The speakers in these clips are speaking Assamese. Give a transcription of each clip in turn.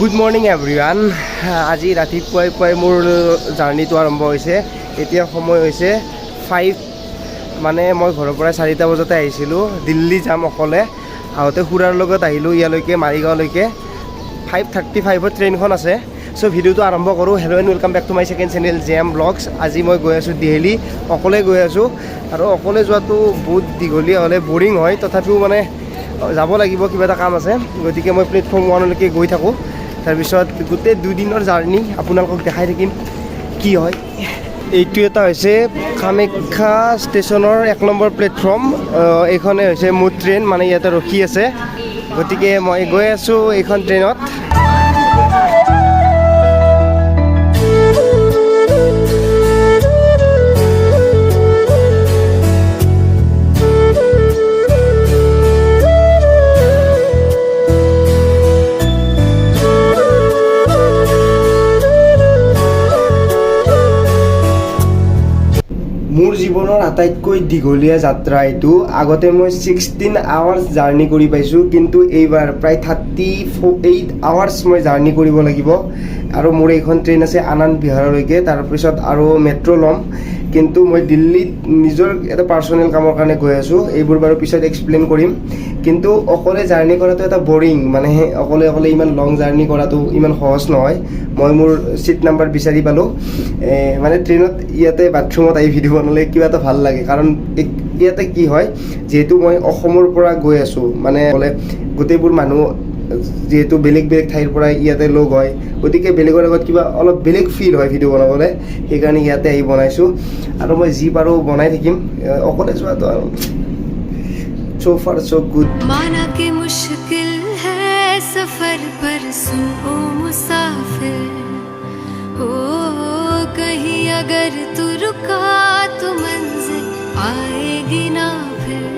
Good morning everyone. আজি ৰাতিপুৱাই পুৱাই মোৰ জাৰ্ণিটো আৰম্ভ হৈছে। এতিয়া সময় হৈছে 5। মানে মই ঘৰৰ পৰা 4টা বজাতে আহিছিলোঁ। দিল্লী যাম অকলে। আহোঁতে খুৰাৰ লগত আহিলোঁ ইয়ালৈকে, মাৰিগাঁৱলৈকে। 5:35ত ট্ৰেইনখন আছে। চ' ভিডিঅ'টো আৰম্ভ কৰোঁ। Hello and welcome back to my second channel, J M Vlogs. আজি মই গৈ আছোঁ দিল্লী, অকলে গৈ আছোঁ। আৰু অকলে যোৱাটো বহুত দীঘলীয়া হ'লে বৰিং হয়, তথাপিও মানে যাব লাগিব, কিবা এটা কাম আছে। গতিকে মই প্লেটফৰ্ম 1লৈকে গৈ থাকোঁ। তাৰপিছত গোটেই দুদিনৰ জাৰ্ণি আপোনালোকক দেখাই থাকিম কি হয়। এইটো এটা হৈছে কামাখ্যা ষ্টেচনৰ 1 নম্বৰ প্লেটফৰ্ম। এইখনে হৈছে মোৰ ট্ৰেইন, মানে ইয়াতে ৰখি আছে। গতিকে মই গৈ আছোঁ এইখন ট্ৰেইনত। মোৰ জীৱনৰ আটাইতকৈ দীঘলীয়া যাত্ৰা এইটো। আগতে মই 16 আৱাৰ্ছ জাৰ্ণি কৰি পাইছোঁ, কিন্তু এইবাৰ প্ৰায় 38 আৱাৰ্ছ মই জাৰ্ণি কৰিব লাগিব। আৰু মোৰ এইখন ট্ৰেইন আছে আনন্দ বিহাৰলৈকে, তাৰপিছত আৰু মেট্ৰ' ল'ম। কিন্তু মই দিল্লীত নিজৰ এটা পাৰ্চনেল কামৰ কাৰণে গৈ আছোঁ। এইবোৰ বাৰু পিছত এক্সপ্লেইন কৰিম। কিন্তু অকলে জাৰ্ণি কৰাটো এটা বৰিং, মানে অকলে অকলে ইমান লং জাৰ্ণি কৰাটো ইমান সহজ নহয়। মই মোৰ ছিট নাম্বাৰ বিচাৰি পালোঁ। মানে ট্ৰেইনত ইয়াতে বাথৰুমত আহি ভিডিঅ' বনালে কিবা এটা ভাল লাগে, কাৰণ ইয়াতে কি হয়, যিহেতু মই অসমৰ পৰা গৈ আছোঁ, মানে ক'লে গোটেইবোৰ মানুহ যিহেতু বেলেগ বেলেগ ঠাইৰ পৰা ইয়াতে লগ হয়, গতিকে বেলেগৰ লগত কিবা অলপ বেলেগ ফিল হয় ভিডিঅ' বনাবলৈ। সেইকাৰণে ইয়াতে আহি বনাইছোঁ আৰু মই যি পাৰোঁ বনাই থাকিম। অকলে যোৱাটো আৰু so far so good. माना कि मुश्किल है सफर, पर सुन ओ मुसाफिर, हो कहीं अगर तू रुका तो मंजिल आएगी ना फिर।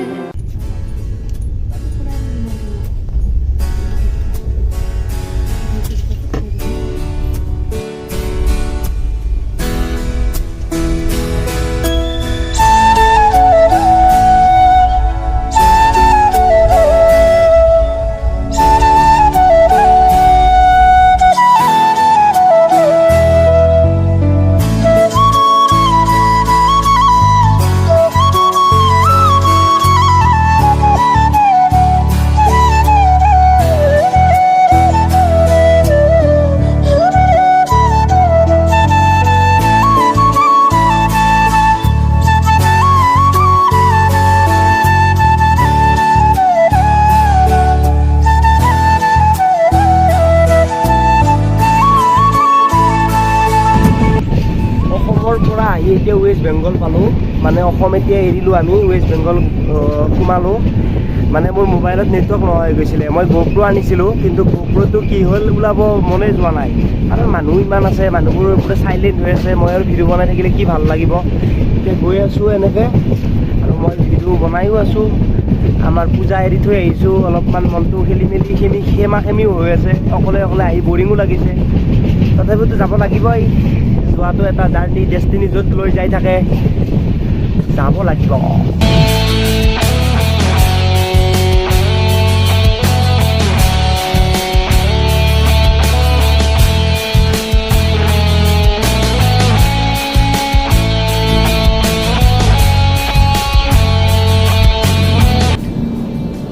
অসমৰ পৰা আহি এতিয়া ৱেষ্ট বেংগল পালোঁ। মানে অসম এতিয়া এৰিলোঁ আমি, ৱেষ্ট বেংগল সোমালোঁ। মানে মোৰ মোবাইলত নেটৱৰ্ক নোহোৱা হৈ গৈছিলে। মই গোপ্ৰ' আনিছিলোঁ, কিন্তু গোপ্ৰ'টো কি হ'ল, ওলাব মনে যোৱা নাই, কাৰণ মানুহ ইমান আছে, মানুহবোৰ পুৰা চাইলেণ্ট হৈ আছে। মই আৰু ভিডিঅ' বনাই থাকিলে কি ভাল লাগিব? এতিয়া গৈ আছোঁ এনেকৈ আৰু মই ভিডিঅ' বনায়ো আছোঁ। আমাৰ পূজা এৰি থৈ আহিছোঁ। অলপমান মনটো খেলি মেলি, খেমি খেমা খেমিও হৈ আছে। অকলে অকলে আহি বৰিঙো লাগিছে, তথাপিতো যাব লাগিবই। যোৱাটো এটা জাৰ্ণি, ডেষ্টিনি য'ত লৈ যাই থাকে, যাব লাগিব।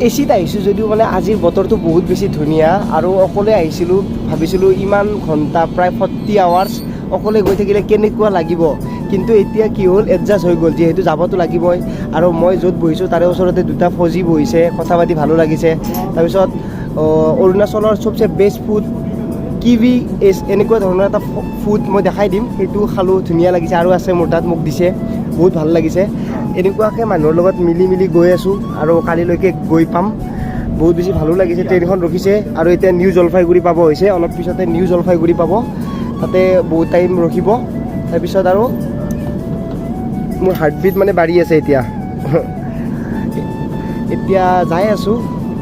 এচিত আহিছোঁ যদিও মানে আজিৰ বতৰটো বহুত বেছি ধুনীয়া। আৰু অকলে আহিছিলোঁ, ভাবিছিলোঁ ইমান ঘণ্টা, প্ৰায় 40 আৱাৰ্ছ অকলে গৈ থাকিলে কেনেকুৱা লাগিব। কিন্তু এতিয়া কি হ'ল, এডজাষ্ট হৈ গ'ল, যিহেতু যাবতো লাগিবই। আৰু মই য'ত বহিছোঁ তাৰে ওচৰতে দুটা ফৌজী বহিছে, কথা পাতি ভালো লাগিছে। তাৰপিছত অৰুণাচলৰ চবচে বেষ্ট ফুড কিবি এছ এনেকুৱা ধৰণৰ এটা ফুড মই দেখাই দিম, সেইটো খালোঁ, ধুনীয়া লাগিছে। আৰু আছে মোৰ তাত, মোক দিছে, বহুত ভাল লাগিছে। এনেকুৱাকৈ মানুহৰ লগত মিলি মিলি গৈ আছোঁ আৰু কালিলৈকে গৈ পাম। বহুত বেছি ভালো লাগিছে। ট্ৰেইনখন ৰখিছে আৰু এতিয়া নিউ জলপাইগুৰি পাব হৈছে। অলপ পিছতে নিউ জলপাইগুৰি পাব, তাতে বহুত টাইম ৰখিব। তাৰপিছত আৰু মোৰ হাৰ্টবিট মানে বাঢ়ি আছে এতিয়া। এতিয়া যাই আছোঁ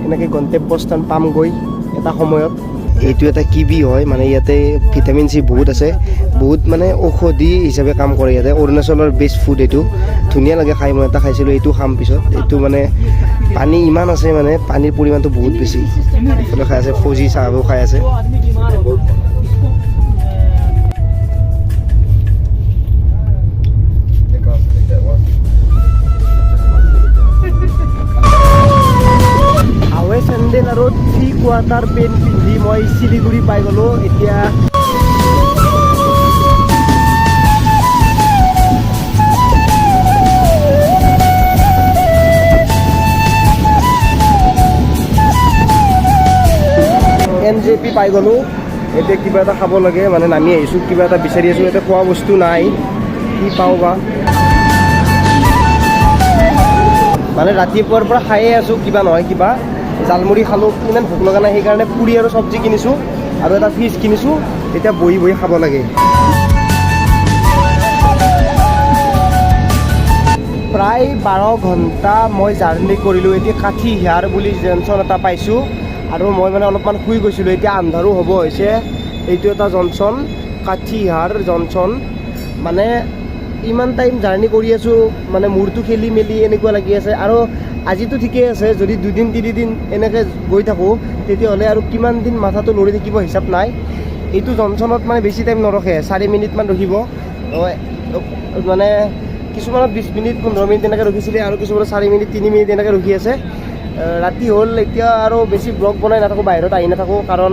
এনেকৈ, গন্তব্যস্থান পামগৈ এটা সময়ত। এইটো এটা কিবি হয়, মানে ইয়াতে ভিটামিন চি বহুত আছে, বহুত মানে ঔষধি হিচাপে কাম কৰে ইয়াতে। অৰুণাচলৰ বেষ্ট ফুড এইটো, ধুনীয়া লাগে খাই। মই এটা খাইছিলোঁ, এইটো খাম পিছত। এইটো মানে পানী ইমান আছে, মানে পানীৰ পৰিমাণটো বহুত বেছি। এইফালে খাই আছে, ফৌজী চাহাবেও খাই আছে। बीमार होता है इसको হাৱে চেণ্ডেল আৰু থ্ৰী কোৱাৰ্টাৰ পেণ্ট পিন্ধি মই শিলিগুৰি পাই গ'লোঁ এতিয়া। এনজেপি পাই গ'লোঁ। এতিয়া কিবা এটা খাব লাগে, মানে নামি আহিছোঁ, কিবা এটা বিচাৰি আছোঁ। ইয়াতে খোৱা বস্তু নাই, কি পাওঁ বা। মানে ৰাতিপুৱাৰ পৰা খায়ে আছোঁ কিবা নহয় কিবা। জালমুড়ি খালোঁ, ইমান ভোক লগা নাই, সেইকাৰণে পুৰি আৰু চব্জি কিনিছোঁ আৰু এটা ফিছ কিনিছোঁ। এতিয়া বহি বহি খাব লাগে। প্ৰায় 12 ঘণ্টা মই জাৰ্ণি কৰিলোঁ। এতিয়া কাঠিহাৰ বুলি জংচন এটা পাইছোঁ আৰু মই মানে অলপমান শুই গৈছিলোঁ। এতিয়া আন্ধাৰো হ'ব হৈছে। এইটো এটা জংচন, কাঠিহাৰ জংচন। মানে ইমান টাইম জাৰ্ণি কৰি আছোঁ, মানে মূৰটো খেলি মেলি এনেকুৱা লাগি আছে। আৰু আজিতো ঠিকেই আছে, যদি দুদিন তিনিদিন এনেকৈ গৈ থাকোঁ, তেতিয়াহ'লে আৰু কিমান দিন মাথাটো লৰি থাকিব হিচাপ নাই। এইটো জংচনত মানে বেছি টাইম নৰখে, 4 মিনিটমান ৰখিব। মানে কিছুমানত 20 মিনিট, 15 মিনিট তেনেকৈ ৰখিছিলে আৰু কিছুমানত 4 মিনিট, 3 মিনিট এনেকৈ ৰখি আছে। ৰাতি হ'ল এতিয়া, আৰু বেছি ব্লগ বনাই নাথাকোঁ, বাহিৰত আহি নাথাকোঁ, কাৰণ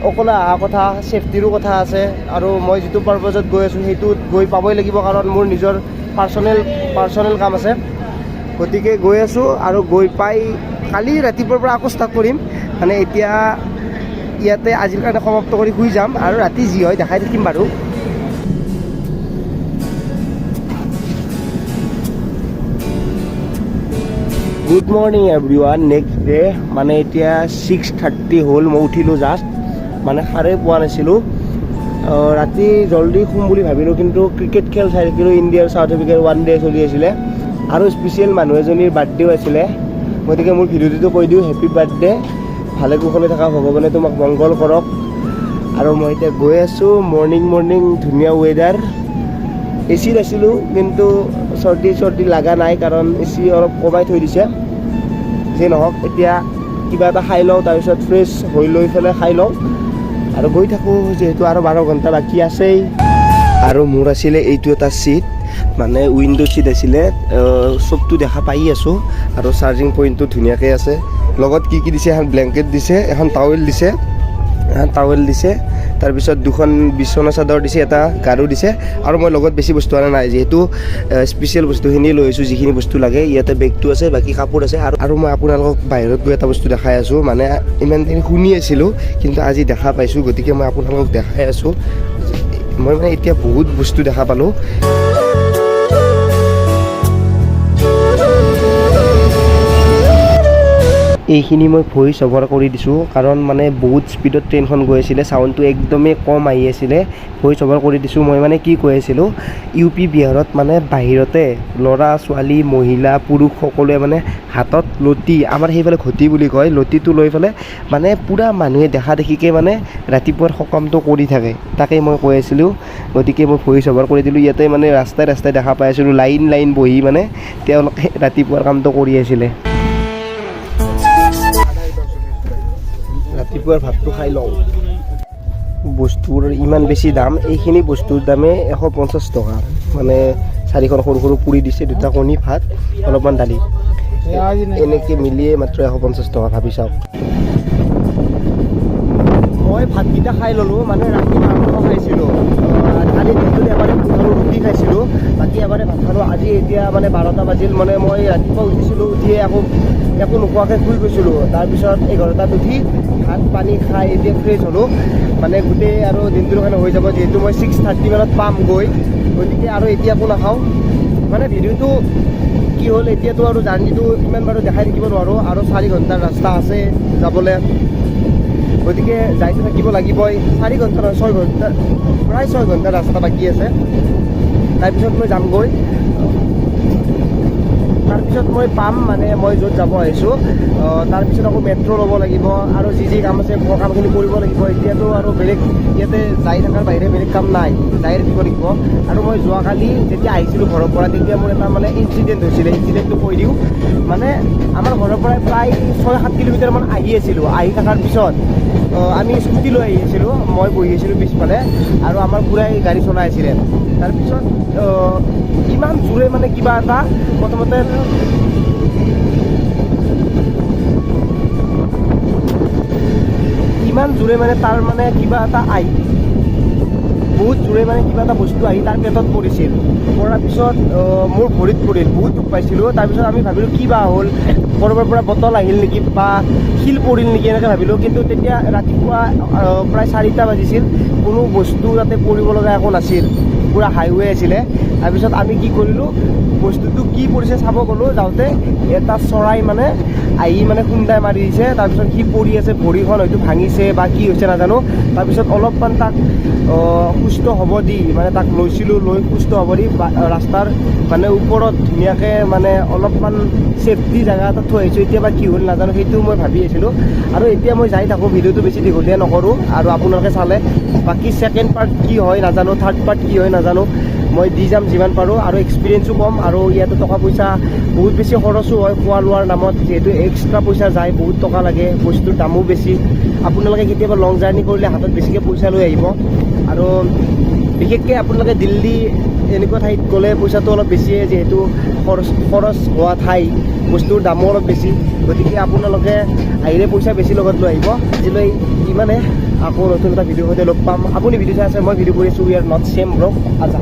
অকলে অহা কথা, ছেফটিৰো কথা আছে। আৰু মই যিটো পাৰ্পজত গৈ আছোঁ, সেইটোত গৈ পাবই লাগিব, কাৰণ মোৰ নিজৰ পাৰ্চনেল কাম আছে। গতিকে গৈ আছোঁ আৰু গৈ পাই কালি ৰাতিপুৱাৰ পৰা আকৌ ষ্টাৰ্ট কৰিম। মানে এতিয়া ইয়াতে আজিৰ কাৰণে সমাপ্ত কৰি শুই যাম আৰু ৰাতি যি হয় দেখাই থাকিম বাৰু। Good morning everyone, next day। মানে এতিয়া 6:30 হ'ল, মই উঠিলোঁ জাষ্ট, মানে সাৰে পোৱা নাছিলোঁ। ৰাতি জল্দি শুম বুলি ভাবিলোঁ, কিন্তু ক্ৰিকেট খেল চাই থাকিলোঁ। ইণ্ডিয়াৰ চাউথ আফ্ৰিকাৰ ওৱান ডে চলি আছিলে আৰু স্পেচিয়েল মানুহ এজনীৰ বাৰ্থডেও আছিলে। গতিকে মোৰ ভিডিঅ'টোতো কৈ দিওঁ, হেপী বাৰ্থডে, ভালে কুশলে থকা, ভগৱানে তোমাক মংগল কৰক। আৰু মই এতিয়া গৈ আছোঁ। মৰ্ণিং মৰ্ণিং ধুনীয়া ৱেডাৰ। এ চিত আছিলোঁ, কিন্তু চৰ্দি চৰ্দি লগা নাই, কাৰণ এ চি অলপ কমাই থৈ দিছে। যি নহওক, এতিয়া কিবা এটা খাই লওঁ, তাৰপিছত ফ্ৰেছ হৈ লৈ পেলাই খাই লওঁ আৰু গৈ থাকোঁ, যিহেতু আৰু 12 ঘণ্টা বাকী আছেই। আৰু মোৰ আছিলে এইটো এটা ছিট, মানে উইণ্ড' ছিট আছিলে। চবটো দেখা পাই আছোঁ আৰু চাৰ্জিং পইণ্টটো ধুনীয়াকৈ আছে। লগত কি কি দিছে? এখন ব্লেংকেট দিছে, এখন টাৱেল দিছে, এখন টাৱেল দিছে, তাৰপিছত দুখন বিচনা চাদৰ দিছে, এটা গাৰু দিছে। আৰু মই লগত বেছি বস্তু অনা নাই, যিহেতু স্পেচিয়েল বস্তুখিনি লৈ আহিছোঁ, যিখিনি বস্তু লাগে। ইয়াতে বেগটো আছে, বাকী কাপোৰ আছে। আৰু মই আপোনালোকক বাহিৰত গৈ এটা বস্তু দেখাই আছোঁ। মানে ইমান দিন শুনি আছিলোঁ, কিন্তু আজি দেখা পাইছোঁ, গতিকে মই আপোনালোকক দেখাই আছোঁ। মই মানে এতিয়া বহুত বস্তু দেখা পালোঁ। এইখিনি মই ভইচ অভাৰ কৰি দিছোঁ, কাৰণ মানে বহুত স্পীডত ট্ৰেইনখন গৈ আছিলে, চাউণ্ডটো একদমেই কম আহি আছিলে। ভইচ অভাৰ কৰি দিছোঁ। মই মানে কি কৈ আছিলোঁ, ইউ পি বিহাৰত মানে বাহিৰতে ল'ৰা ছোৱালী, মহিলা পুৰুষ সকলোৱে মানে হাতত লতি, আমাৰ সেইফালে ঘটি বুলি কয়, লতিটো লৈ পেলাই মানে পূৰা মানুহে দেখা দেখিকৈ মানে ৰাতিপুৱাৰ সকামটো কৰি থাকে, তাকেই মই কৈ আছিলোঁ। গতিকে মই ভইচ অভাৰ কৰি দিলোঁ। ইয়াতে মানে ৰাস্তাই ৰাস্তাই দেখা পাই আছিলোঁ, লাইন লাইন বহি মানে তেওঁলোকে ৰাতিপুৱাৰ কামটো কৰি আছিলে। ৰাতিপুৱাৰ ভাতটো খাই লওঁ। বস্তুৰ ইমান বেছি দাম। এইখিনি বস্তুৰ দামে 150 টকা। মানে চাৰিখন সৰু সৰু পুৰি দিছে, দুটা কণী, ভাত, অলপমান দালি, এনেকৈ মিলিয়ে মাত্ৰ 150 টকা, ভাবি চাওক। মই ভাতকেইটা খাই ল'লোঁ। মানে ৰাতি মাংস খাইছিলোঁ, কালি দিনটোত এবাৰে ভাত খালোঁ, ৰুটি খাইছিলোঁ, বাকী এবাৰে ভাত খালোঁ। আজি এতিয়া মানে 12টা বাজিল। মানে মই ৰাতিপুৱা উঠিছিলোঁ, উঠিয়ে আকৌ একো নোখোৱাকৈ শুই গৈছিলোঁ। তাৰপিছত 11টাত উঠি ভাত পানী খাই এতিয়া ফ্ৰেছ হ'লোঁ। মানে গোটেই আৰু দিনটোৰ কাৰণে হৈ যাব, যিহেতু মই 6:30 মানত পাম গৈ। গতিকে আৰু এতিয়া একো নাখাওঁ। মানে ভিডিঅ'টো কি হ'ল, এতিয়াতো আৰু জাৰ্ণিটো ইমান বাৰু দেখাই থাকিব নোৱাৰোঁ আৰু 4 ঘণ্টাৰ ৰাস্তা আছে যাবলৈ। গতিকে যাইতো থাকিব লাগিবই। 4 ঘণ্টা নহয়, 6 ঘণ্টা, প্ৰায় 6 ঘণ্টা ৰাস্তা বাকী আছে। তাৰপিছত মই যামগৈ, তাৰপিছত মই পাম, মানে মই য'ত যাব আহিছোঁ। তাৰপিছত আকৌ মেট্ৰ' ল'ব লাগিব আৰু যি যি কাম আছে কামখিনি কৰিব লাগিব। এতিয়াতো আৰু বেলেগ ইয়াতে যাই থকাৰ বাহিৰে বেলেগ কাম নাই, যাই থাকিব লাগিব। আৰু মই যোৱাকালি যেতিয়া আহিছিলোঁ ঘৰৰ পৰা, তেতিয়া মোৰ এটা মানে ইনচিডেণ্ট হৈছিলে। ইনচিডেণ্টটো কৈ দিওঁ। মানে আমাৰ ঘৰৰ পৰাই প্ৰায় 6-7 কিলোমিটাৰমান আহি আছিলোঁ। আহি থকাৰ পিছত আমি স্কুটি লৈ আহি আছিলোঁ, মই বহি আছিলোঁ পিছফালে আৰু আমাৰ খুৰাই গাড়ী চলাই আছিলে। তাৰপিছত ইমান জোৰে মানে কিবা এটা প্ৰথমতে ইমান জোৰে মানে তাৰ মানে কিবা এটা আহি বহুত জোৰে মানে কিবা এটা বস্তু আহি তাৰ পেটত পৰিছিল। পৰাৰ পিছত মোৰ ভৰিত পৰিল, বহুত দুখ পাইছিলোঁ। তাৰপিছত আমি ভাবিলোঁ কি বা হ'ল, ক'ৰবাৰ পৰা বটল আহিল নেকি বা শিল পৰিল নেকি, এনেকৈ ভাবিলোঁ। কিন্তু তেতিয়া ৰাতিপুৱা প্ৰায় 4টা বাজিছিল, কোনো বস্তু তাতে পৰিব লগা একো নাছিল, পূৰা হাইৱে আছিলে। তাৰপিছত আমি কি কৰিলোঁ, বস্তুটো কি পৰিছে চাব গ'লোঁ, যাওঁতে এটা চৰাই মানে আহি মানে খুন্দাই মাৰি দিছে। তাৰপিছত সি পৰি আছে, ভৰিখন হয়তো ভাঙিছে বা কি হৈছে নাজানো। তাৰপিছত অলপমান তাক সুস্থ হ'ব দি মানে তাক লৈছিলোঁ, লৈ সুস্থ হ'ব দি ৰাস্তাৰ মানে ওপৰত ধুনীয়াকৈ মানে অলপমান ছেফটি জেগা এটাত থৈ আহিছোঁ। এতিয়া বা কি হ'ল নাজানো, সেইটো মই ভাবি আছিলোঁ। আৰু এতিয়া মই যাই থাকোঁ, ভিডিঅ'টো বেছি দীঘলীয়া নকৰোঁ আৰু আপোনালোকে চালে বাকী ছেকেণ্ড পাৰ্ট কি হয় নাজানো, থাৰ্ড পাৰ্ট কি হয় নাজানো, মই দি যাম যিমান পাৰোঁ আৰু এক্সপিৰিয়েঞ্চো ক'ম। আৰু ইয়াতে টকা পইচা বহুত বেছি খৰচো হয় খোৱা লোৱাৰ নামত, যিহেতু এক্সট্ৰা পইচা যায়, বহুত টকা লাগে, বস্তুৰ দামো বেছি। আপোনালোকে কেতিয়াবা লং জাৰ্ণি কৰিলে হাতত বেছিকৈ পইচা লৈ আহিব। আৰু বিশেষকৈ আপোনালোকে দিল্লী এনেকুৱা ঠাইত গ'লে পইচাটো অলপ বেছিয়ে, যিহেতু খৰচ হোৱা ঠাই, বস্তুৰ দামো অলপ বেছি। গতিকে আপোনালোকে আহিলে পইচা বেছি লগত লৈ আহিব। আজিলৈ ইমানে, আকৌ নতুন এটা ভিডিঅ'ৰ সৈতে লগ পাম। আপুনি ভিডিঅ' চাই আছে, মই ভিডিঅ' কৰি আছোঁ। We are not same bro. আচ্ছা।